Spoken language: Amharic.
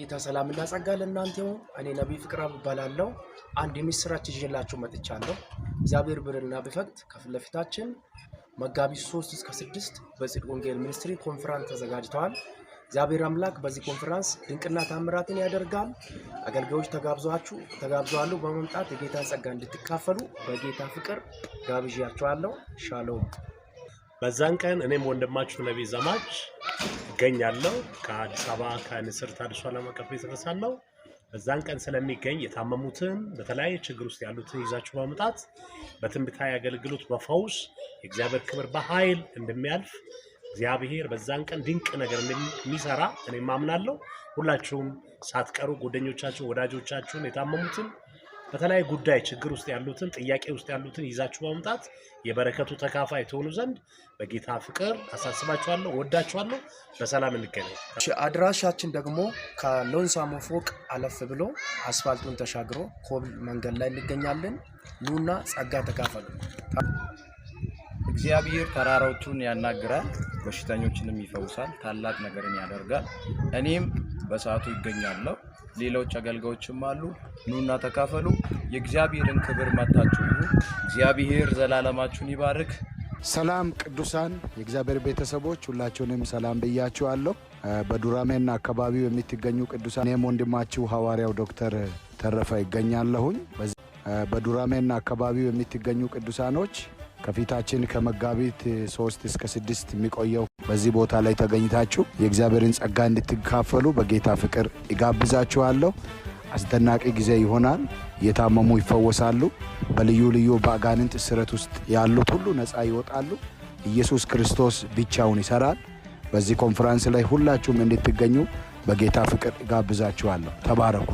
ጌታ ሰላምና ጸጋ ለእናንተ ይሁን። እኔ ነቢይ ፍቅረአብ እባላለሁ። አንድ የምስራች ይዤላችሁ መጥቻለሁ። እግዚአብሔር ቢረዳና ቢፈቅድ ከፊት ለፊታችን መጋቢት 3 እስከ 6 በጽድቅ ወንጌል ministry ኮንፈረንስ ተዘጋጅተዋል። እግዚአብሔር አምላክ በዚህ ኮንፈረንስ ድንቅና ታምራትን ያደርጋል። አገልጋዮች ተጋብዘዋሉ። በመምጣት የጌታን ጸጋ እንድትካፈሉ በጌታ ፍቅር ጋብዣችኋለሁ። ሻሎም። በዛን ቀን እኔም ወንድማችሁ ነቢይ ዘማች እገኛለሁ። ከአዲስ አበባ ከንስር ተሐድሶ ዓለም አቀፍ ቤተክርስቲያን ነው። በዛን ቀን ስለሚገኝ የታመሙትን በተለያየ ችግር ውስጥ ያሉትን ይዛችሁ በመምጣት በትንቢታዊ አገልግሎት በፈውስ የእግዚአብሔር ክብር በኃይል እንደሚያልፍ፣ እግዚአብሔር በዛን ቀን ድንቅ ነገር እንደሚሰራ እኔም አምናለሁ። ሁላችሁም ሳትቀሩ ጓደኞቻችሁን፣ ወዳጆቻችሁን፣ የታመሙትን፣ በተለያየ ጉዳይ ችግር ውስጥ ያሉትን፣ ጥያቄ ውስጥ ያሉትን ይዛችሁ በመምጣት የበረከቱ ተካፋይ ትሆኑ ዘንድ በጌታ ፍቅር አሳስባችኋለሁ። ወዳችኋለሁ። በሰላም እንገናኝ። አድራሻችን ደግሞ ከሎንሳሞ ፎቅ አለፍ ብሎ አስፋልቱን ተሻግሮ ኮብል መንገድ ላይ እንገኛለን። ኑና ጸጋ ተካፈሉ። እግዚአብሔር ተራሮቹን ያናግራል፣ በሽተኞችንም ይፈውሳል፣ ታላቅ ነገርን ያደርጋል። እኔም በሰዓቱ ይገኛለሁ። ሌሎች አገልጋዮችም አሉ። ኑና ተካፈሉ። የእግዚአብሔርን ክብር መታችሁ እዩ። እግዚአብሔር ዘላለማችሁን ይባርክ። ሰላም ቅዱሳን የእግዚአብሔር ቤተሰቦች፣ ሁላችሁንም ሰላም ብያችኋለሁ። በዱራሜና አካባቢው የምትገኙ ቅዱሳን፣ እኔም ወንድማችሁ ሐዋርያው ዶክተር ተረፈ ይገኛለሁኝ። በዱራሜና አካባቢው የምትገኙ ቅዱሳኖች፣ ከፊታችን ከመጋቢት 3 እስከ 6 የሚቆየው በዚህ ቦታ ላይ ተገኝታችሁ የእግዚአብሔርን ጸጋ እንድትካፈሉ በጌታ ፍቅር እጋብዛችኋለሁ። አስደናቂ ጊዜ ይሆናል። የታመሙ ይፈወሳሉ። በልዩ ልዩ በአጋንንት እስራት ውስጥ ያሉት ሁሉ ነፃ ይወጣሉ። ኢየሱስ ክርስቶስ ብቻውን ይሰራል። በዚህ ኮንፈረንስ ላይ ሁላችሁም እንድትገኙ በጌታ ፍቅር እጋብዛችኋለሁ። ተባረኩ።